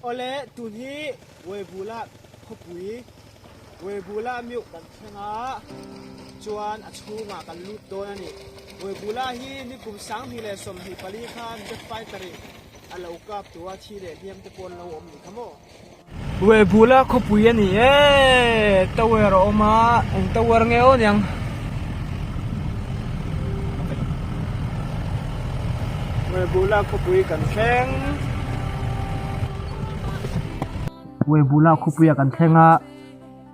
Awle, tun hi Weibula khawpui, Weibula miuh kan thleng a, chuan a chhungah kan lut dawn a ni. Weibula hi nikum 2024 khan jet fighter in a lo kap tu a, thi leh hliam te pawh an lo awm ni kha maw? Weibula khawpui a ni e, tower a awm a, eng tower nge aw niang? Weibula khawpui kan thleng. Weibula khawpuia kan thleng a,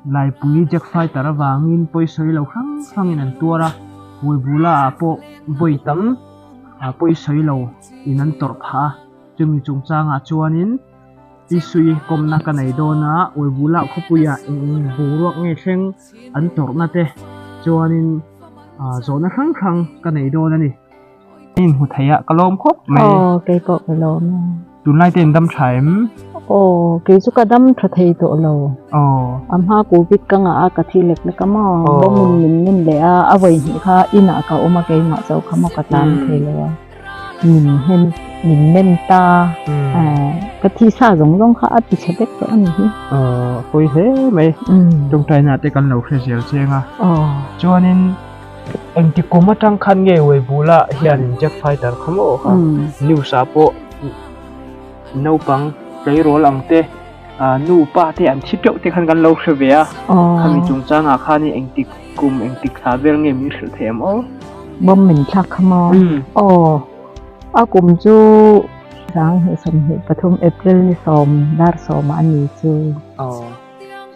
Laipui Jack Fighter avangin pawisawi lo hrang hrangin an tuar a, Weibula ah pawh vawi tam pawisawi lo in an tawrh phah a, chumi chungchangah chuanin Isui kawmna ka nei dawn a, Weibula khawpuia eng eng boruak nge thleng an tawrhna te chuanin zawhna hrang hrang ka nei dawn a ni. In hmu thei a, ka lawm khawp mai. Aw, kei pawh ka lawm e. Tunlai te in dam tha em? Aw, kei chu ka dam tha thei tawh lo. Aw. A hma Covid ka ngah a, ka thi lek lek a maw? Aw. Bawm in min ngun leh a, a vawi hnih kha inah ka awm a, keimah chauh kha maw ka tlan thei lo a. Min hnem, min nem ta. Ka thi sa zawng zawng kha a ti chhe vek tawh a ni hi. Aw, a pawi hle mai. Tawngtaina te kan lo hre zel cheng a. Aw. Chuanin. Engti kum atang khan nge Weibula hianin Jack Fighter kha maw kha news ah pawh naupang tleirawl ang te nu pa te an thi teuh te khan kan lo hre ve a, khami chungchangah khanin engti kum engti thla vel nge min hrilh thei em aw? Bawm min thlak kha maw? Aw, a kum chu 2023 April ni sawm dar sawmah a ni chu. Aw,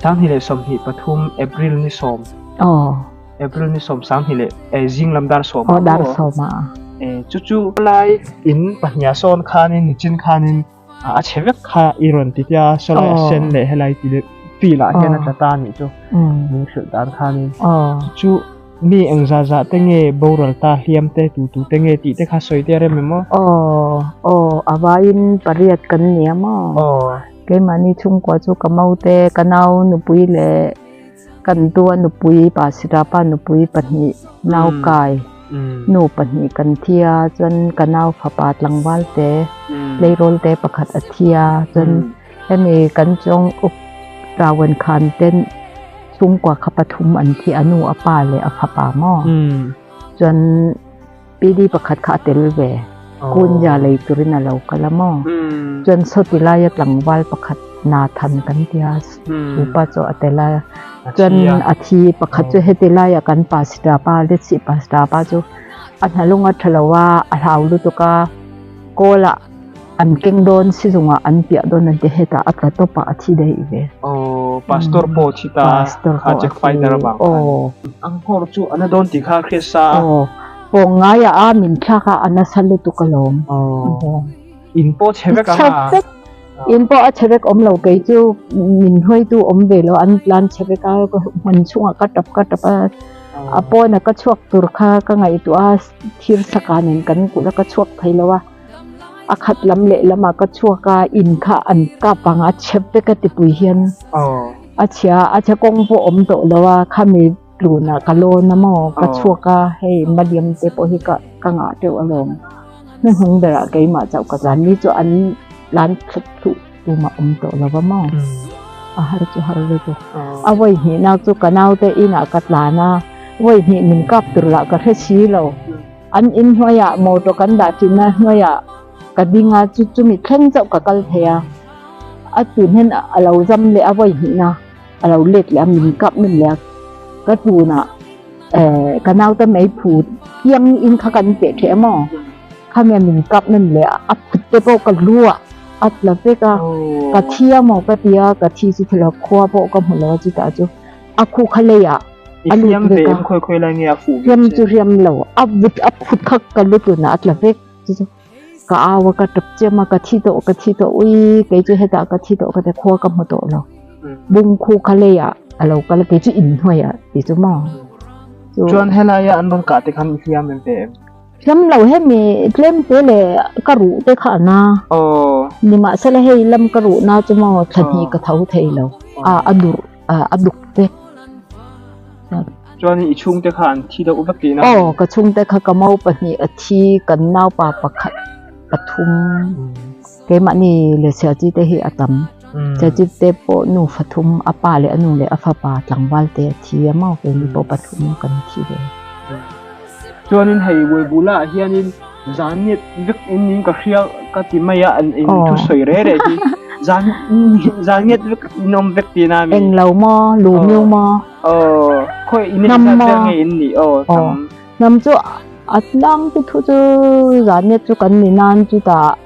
2023 April ni sawm. Aw. April ni sawm 20 leh eh zing lam dar sawm ah dar sawm ah eh chu chu lai in pahniha sawn khanin nichin khanin a chhe vek kha i rawn ti tia sawlai a sen leh helai ti leh field ah hian a tla ta anih chu min hrilh dan khanin chu mi eng zah zah te nge boral ta hliam te tu tu te nge tih te kha sawi te a rem em aw? Aw aw a vaiin pariat kan nia maw? Aw keimahni chhungkua chu ka maute ka nau nupui leh Kan tua nupui Pasirapa nupui pahnih nau kai nu pahnih kan thi a chuan ka nau fapa tlangval te tleirawl te pakhat a thi a chuan hemi kan chuang up Rawan Khan te chhungkua kha pathum an thi a nu a pa leh a fapa maw chuan PD pakhat kha a tel ve Kunja lei turin a lo kal a maw chuan sawti laia tlangval pakhat Nathan kan ti a upa chu a tel a chuan a thi pakhat chu heti laia kan pastor pa Letsih pastor pa chu a hnalung a tha lo a a hlau lutuk a kawl ah an keng dawn si zungah an piah dawn an ti hetah a tla tawp a a thi daih ve. Aww pastor pawh a thi ta kha Jack Fighter avang khan. Ang nghawr chu a na dawn tih kha a hriat sa a. Aww pawng ngaiah a min thlak a a nasa lutuk alawm. Aww in pawh chhe vek ang a. Chhe vek in pawh a chhe vek awm lo kei chu min hruaitu awm ve lo an tlan chhe vek a hmun chhungah ka tap ka tap a a pawnah ka chhuak tur kha ka ngaihtuah a thir saka nen kan kulh a ka chhuak thei lo a. A khat lam leh lamah ka chhuak a, in kha an kap ang a chhep vek a tipui hian a chhia a chhe kawng pawh awm tawh lo a, khami tlunah ka lawn a maw ka chhuak a, hei maliam te pawh hi ka ka ngah teuh alawm. Hnuhnung berah keimah chauh ka tlan ni chu an tlan thlup thluh tumah awm tawh lo a maw a har chu har lutuk. A vawi hnihnak chu ka naute inah ka tlan a, vawi hnih min kap tur lah ka hre si lo. An in hnuaiah motor kan dah thinna hnuaiah ka ding a, chu chumi thleng chauh ka kal thei a. A tun hian a lo zam leh a vawi hnihna a lo let leh a, min kap min leh a. Ka tunah eh ka naute mei phut kiang in kha kan peh theh a maw? Khami a min kap min leh a, a phut te pawh ka lu ah a tla vek a. Ka thi a maw ka ti a, ka thi chu thil a khua pawh ka hmu lo a chutah chu a khu kha leiah I hliam ve em khawi khawi lai nge a fuh ve Hliam chu hliam lo a vut a phut kha ka lu tun ah a tla vek chu chu ka au a ka tap chiam a ka thi tawh ka thi tawh ui kei chu hetah ka thi tawh ka ti khua ka hmu tawh lo bung khu kha lei ah a lo kal a kei chu in hnuai ah ti chu maw chu Chuan helai a an rawn kah te khan i hliam em ve em? Hliam lo hemi tlem te leh ka ruh te kha a na nimahsela hei lam ka ruh na chu maw thla hnih ka tho thei lo a a durh a duk vek. Chuan i chhungte kha an thi deuh vek tihna? Aw, ka chhungte kha ka mau pahnih a thi, kan naupa pakhat, pathum. Keimahni leh Serchhip te hi a tam. Serchhip te pawh nu fathum a pa leh a nu leh a fapa tlangval te a thi a maw keini pawh pathum kan thi ve. Chuanin hei Webulah hianin zan nget vek in in ka hria ka ti mai a an in thu sawi reh reh hi zan zan nget vek in awm vek tihna a mi. Eng lo maw lu miu maw. Aw khawi in Hnam zat maw. vel nge in nih aw Aw hnam. Hnam chu a tlang te thu chu zan nget chu kan ni nan chutah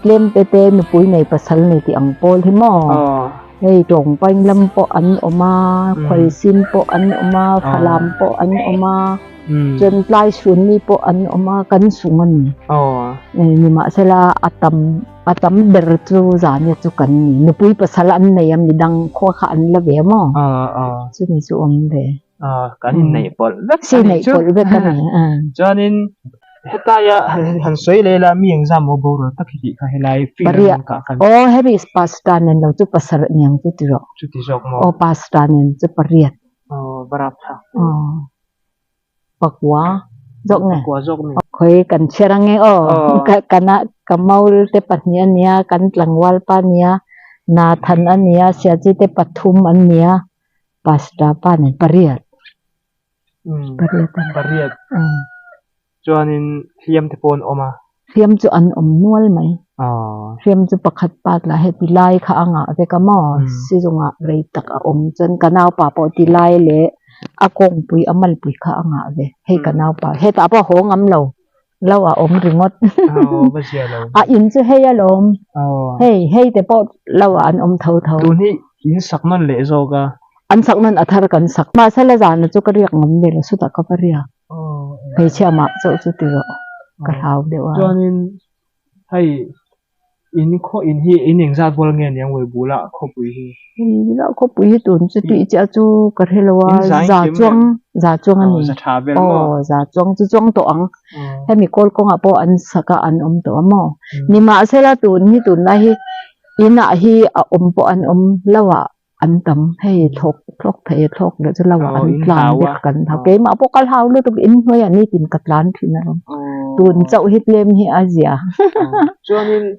tlem te te nupui nei pasal nei tih ang pawl hi maw. Aw. Hei tawngpain lam pawh an awm a, khualsim pawh an awm a, falam pawh an awm a, chuan tlai sunmi pawh an awm a, kan sung a ni. Nimahsela a tam a tam ber chu zania chu kan ni. Nupui pasal an nei a, midang khua kha an la ve maw? Chumi chu awm ve. Kan inneih pawlh vek a nih chu. Inneih pawlh vek a ni. Chuanin hetaia han sawi leh ila mi engzam maw boral tak hi tih kha helai field an kah khan. Aw hemi pastor nen lo chu pasarih niang chu ti rawh. Chuti zawk maw? Aw pastor nen chu pariat. Aw barap tha. Aw pakua zawk nge? Pakua zawk ni. Khawi kan chhiar ang e aw. Kana ka maul te pahnih a nia, kan tlangval pa a nia, Nathan a nia, Siachi te pathum an nia. Pastor pa nen pariat. Pariat a ni. Pariat. Chuanin hliam te pawh an awm a. Hliam chu an awm nual mai. Hliam chu pakhat pa tla he ti lai kha a ngah vek a maw? Sizungah rei tak a awm chuan ka naupa pawh ti lai leh a kawngpui a malpui kha a ngah ve. Hei ka naupa hetah pawh a haw ngam lo. Lo a awm ringawt. Aw va zia lo. A in chu hei alawm. Aw. Hei hei te pawh lo ah an awm tho tho. Tun hi in sak nawn leh zawk a. An sak nawn a thar kan sak. Mahse la zan chu ka riak ngam ve lo sutah ka va riak. Aw. Hmeichhia mah chauh chu ti rawh. Ka hlau deuh a. Chuanin hei In khaw in hi in engzat bual nge niang Weibula khawpui hi? Weibula khawpui hi tun chu tih chiah chu ka hre lo a, za chuang za chuang a ni. Za tha vel maw? Aw za chuang chu chuang tawh ang. Hemi kawl kawngah pawh an sak a an awm tawh a maw? Nimahsela tun hi tunlai hi inah hi a awm pawh an awm lo a, an tam hei thlawk thlawk thei a thlawk leh chu lo ah an tlan vek kan hau keimah pawh ka hlau lutuk in hnuai ah nitin ka tlan thin alawm tun chauh hi tlem hi a zia chuanin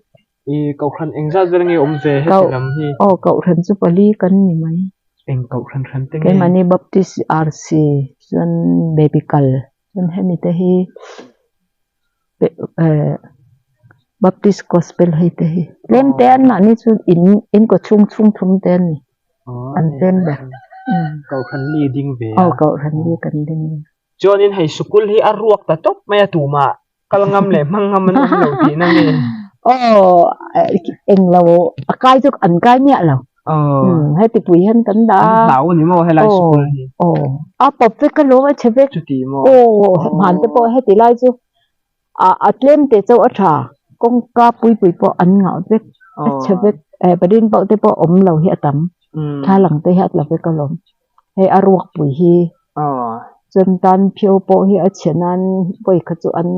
i kohhran engzat vel nge awm ve heti lam hi aw kohhran chu pali kan ni mai eng kohhran hran te nge keimahni baptist RC chuan baby kal chuan hemi te hi Baptist Gospel hei te hi tlem te an mahni chu in in kaw chhung chhung thum te a ni an tlem ber Kohhran li ding ve a aw kohhran li kan ding ve chuanin hei sukul hi a ruak ta tawp mai a tumah kal ngam leh hmang ngam an awm lo tihna nge aw englo a kai chu an kai miah lo heti pui hian kan dah a an hlau a ni maw helai sukul hi aw a pawp vek alawm a chhe vek chuti maw aw hman te pawh heti lai chu a tlem te chauh a tha kawngka pui pui pawh an ngah vek a chhe vek parin pawh te pawh awm lo hi a tam thla lang te hi a tla vek alawm hei a ruak pui hi chuan tan phio pawh hi a chhe nan vawi kha chu an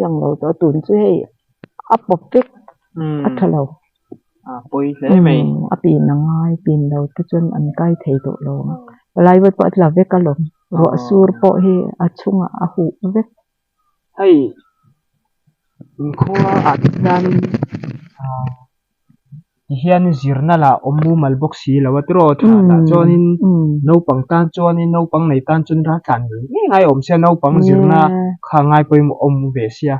lang lo tawh a tun chu hei a pawp vek a tha lo. A pawi hle mai. A pin a ngai, pin lo te chuan an kai thei tawh lo ang. Palai vawt pawh a tla vek alawm. Ruah sur pawh hi a chhungah a huh vek. Hei inkhua ah te hianin ah tihian zirna lah awm mumal bawk si lo a tiraw tha lah chuanin naupang tan chuanin naupang nei tan chuan ral tlan ngei ngei ngai awm sia naupang zirna kha ngai pawimawh awm ve sia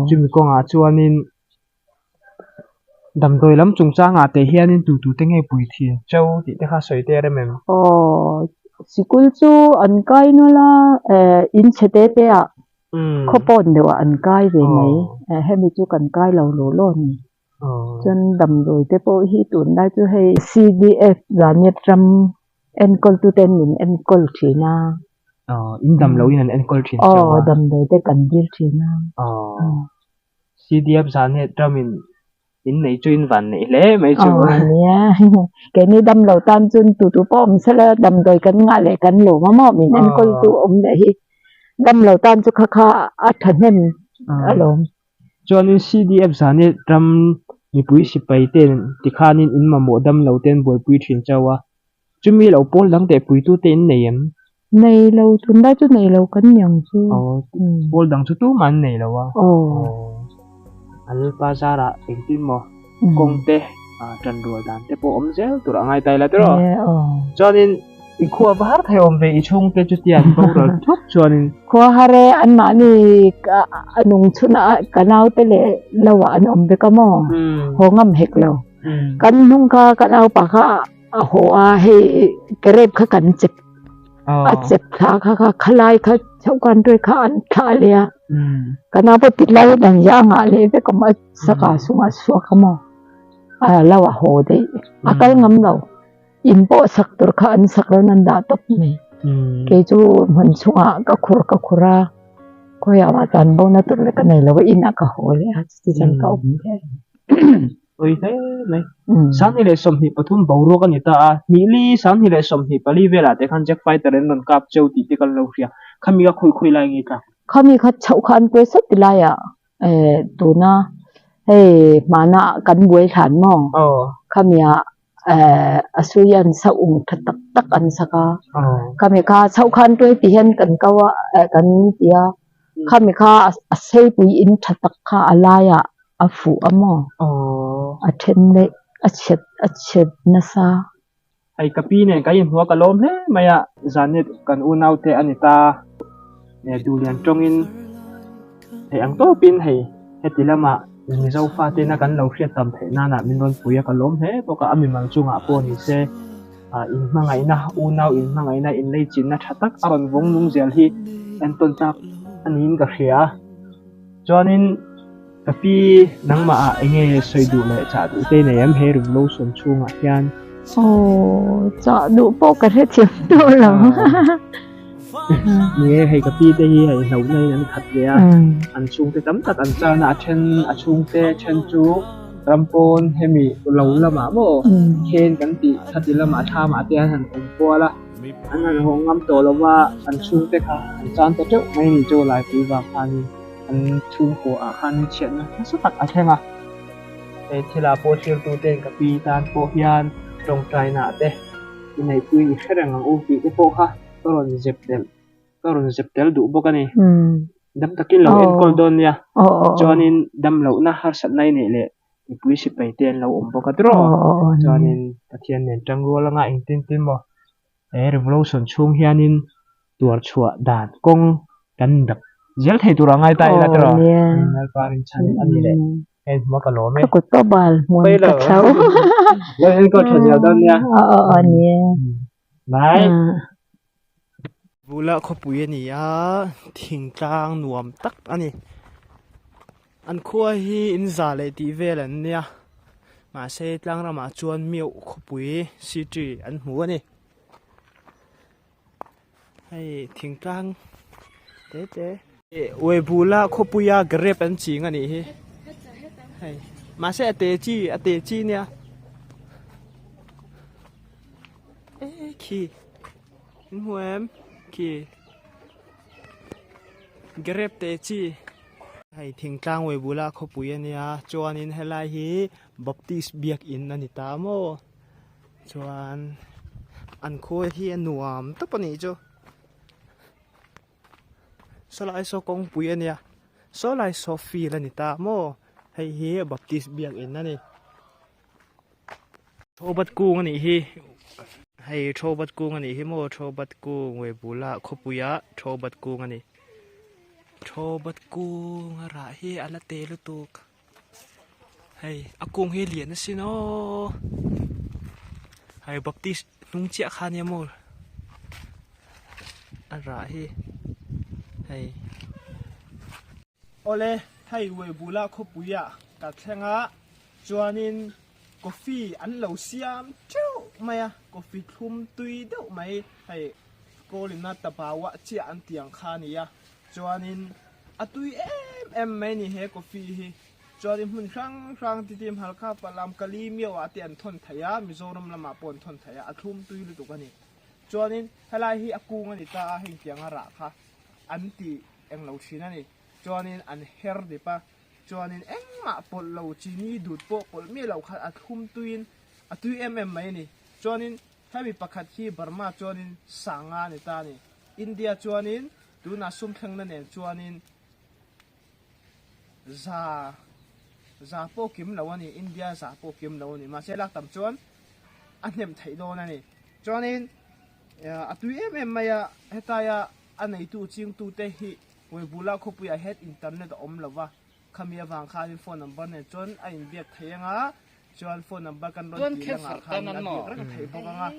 chumi kawngah chuanin. Damdawi lam chungchangah teh hianin tu tute nge pui thin cho tih te kha sawi te rem em? Aw, sikul chu an kai nawlh a, eh in chhe te te ah khaw pawn deuh ah an kai ve mai, eh hemi chu kan kai lo law law a ni. Chuan damdawi te pawh hi tunlai chu hei CDF Zaniat ram enkawl tu ten min enkawl thin a. Aw, in damlo in an enkawl thin chauh a. Aw, damdawi te kan dil thin a. Aw. CDF Zanet ramin in nei chu in van neih hle mai chu. Aw nia, keini damlo tan chuan tu tu pawh awm sela damdawi kan ngah leh kan lawm a maw min enkawl tu awm leh hi damlo tan chu kha kha a thahnem alawm. Chuanin CDF Zanet ram mipui sipai ten tikhanin in mamawh damlo ten buaipui thin chauh a, Chumi lo pawl dang teh puitu te in nei em? Nei lo, tunlai chu nei lo kan ni ang chu. Aw, pawl dang chu tumah an nei lo a. Aw. Aw, a Lalpa zarah engtin maw? Kawng te tan rual dan te pawh awm zel tur a ngai ta ila tiraw? Chuanin i khua va har thei awm ve i chhungte chutia an boral thup chuanin. Khua har e, anmahni a nung chhun a ka naute leh lo ah an awm vek a maw? Haw ngam hek lo. Kan hnung kha ka naupa kha a haw a hei kerep kha kan chep a chep thla kha kha khalai kha chhoh kan tuai kha an thlah leh a ka naupa tit lai dan zia a ngah leh vek awm a saka chungah suak a maw a lo a haw daih a kal ngam lo in pawh sak tur kha an sak lo nan dah tawp mai kei chu hmun chungah ka khur ka khur a khawiah mah chuan bona tur leh ka nei lo a inah ka haw leh a chuti chuan ka awm leh. Ui hle mai. 2023 boruak a ni ta a, Nihli 2024 velah te khan Jack Fighter an rawn kap cheu tih te kan lo hria. Khami kha khawi khawi lai nge tlak? Khami kha chhoh kha an kuai sawt ti laiah tuna hei hmana kan buai thlan maw? Khamiah a sui an sa ung tha tak tak an sak a. Khami kha chhoh kha an tuai ti hian kan ko a kan ti a. Khami kha a seipui in tha tak kha a laiah A fuh a maw? A then leh a chhet a chhet nasa. Hei ka pi nen kan inhmu a ka lawm hle mai a, Zanet kan unau te a ni ta. Duhlian tawngin hei ang tawpin hei heti lamah Mizo fate na kan lo hriat tam theih nana min rawn pui a ka lawm hle bawk a, a mimal chungah pawh ni se inhmangaihna unau inhmangaihna inleichinna tha tak a rawn vawng nung zel hi entawn tlak a niin ka hria. Chuanin ka pi nangmah ah enge sawi duh leh chah duh te nei em he revolution chhungah hian? Aw chah duh pawh ka hrethiam tawh lo. Ni e hei ka pi te hi hei hlauhna in an khat ve a, an chhungte tam tak an chana a then a chhungte then chu ram pawn hemi lo lamah maw khen kan tih khati lamah thlamah te an han awm kual a. An han haw ngam tawh lo va, an chhungte kha an chan ta teuh mai ni chu Laipui vang khanin an chhungkaw ah khan chhiatna nasa tak a thleng a. He thilah pawh thirtuten ka pi tan pawh hian tawngtaina te i neihpui i hre reng ang u tih te pawh kha ka rawn zep tel ka rawn zep tel duh bawk a ni. Dam takin lo enkawl dawn nia, chuanin dam lohna harsatna i neih leh mipui sipai te an lo awm bawk a tiraw chuanin Pathian nen tangrual anga engtin tin maw he revolution chhung hianin tuar chhuah dan kawng kan dap zel thei tur a ngai ta ila tiraw Lalpa rinchhan a ni leh hei hmua ka lawm e ka kut pawh bal hmuan ka thlo lo enkawl tha zel dawn nia Mai Bula khawpui a ni a thingtlang nuam tak a ni an khua hi in za leh tih vel an nia mahse tlang ramah chuan meuh khawpui city an hmu a ni hei thingtlang te te Uaibula khawpuia grape an ching a nih hi hei mahse a te chi a te chi nia. Khi in hmu em khi grape te chi hei thingtlang uai bula khawpui a nia chuanin helai hi baptist biakin a ni ta maw chuan an khawi hi a nuam tawp a nih chu sawlai saw kawngpui a nia sawlai saw field a ni ta maw hei hi baptist biakin a ni. Thawbat kung a nih hi hei thawbat kung a nih hi maw thawbat kung uai bulah khawpuiah thawbat kung a ni thawbat kung a rah hi a la te lutuk hei a kung hi a lian asin aw hei baptist hnung chiah kha ania maw a rah hi hei. Awle, hei Uaibula khawpuiah ka thleng a, chuanin coffee an lo siam teuh mai a, coffee thlum tui deuh mai hei kawlina tabauah chiah an tih ang kha a ni a, chuanin a tui em em mai ni he coffee hi, chuanin hmun hrang hrang titim Halkha Palam Kali Miauah te an thawn thei a, Mizoram lamah pawh an thawn thei a, a thlum tui lutuk a ni. Chuanin helai hi a kung a ni ta a, heng tianga rah kha an tih englo thin a ni. Chuanin an her dip a, chuanin engmah pawlh lo chini dut pawh pawlh miah loh khan a thlum tuiin a tui em em mai a ni. Chuanin hemi pakhat hi Burma chuanin sanga a ni ta a ni. India chuanin tunah sum thlengna nen chuanin za Za pawh kim lo a ni, India za pawh kim lo a ni. Mahse lak tam chuan a hnem theih dawn a ni. Chuanin a tui em em mai a, hetaia a neitu chingtute hi Weibula khawpuiah hian internet a awm lo va, khami avang khanin phone number nen chuan a inbiak thei ang a, chuan phone number kan rawn tih langah khanin a biak reng theih bawk ang a.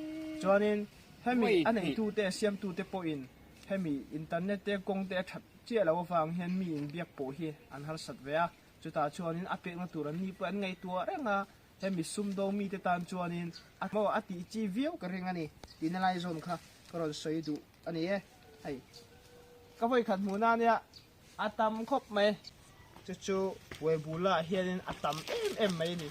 Chuanin hemi a neitute a siamtute pawhin hemi internet te kawng te a that chiah loh avang hian mi inbiak pawh hi an harsat ve a. Chutah chuanin a pekna tur an ni pawh an ngaihtuah reng a, hemi sumdawng mite tan chuanin a maw a tih chi viau ka ring a ni tihna lai zawn kha ka rawn sawi duh a ni e. Hei ka vawikhat hmuhna ania a tam khawp mai. Chu chu Webulah hianin a tam em em mai a ni.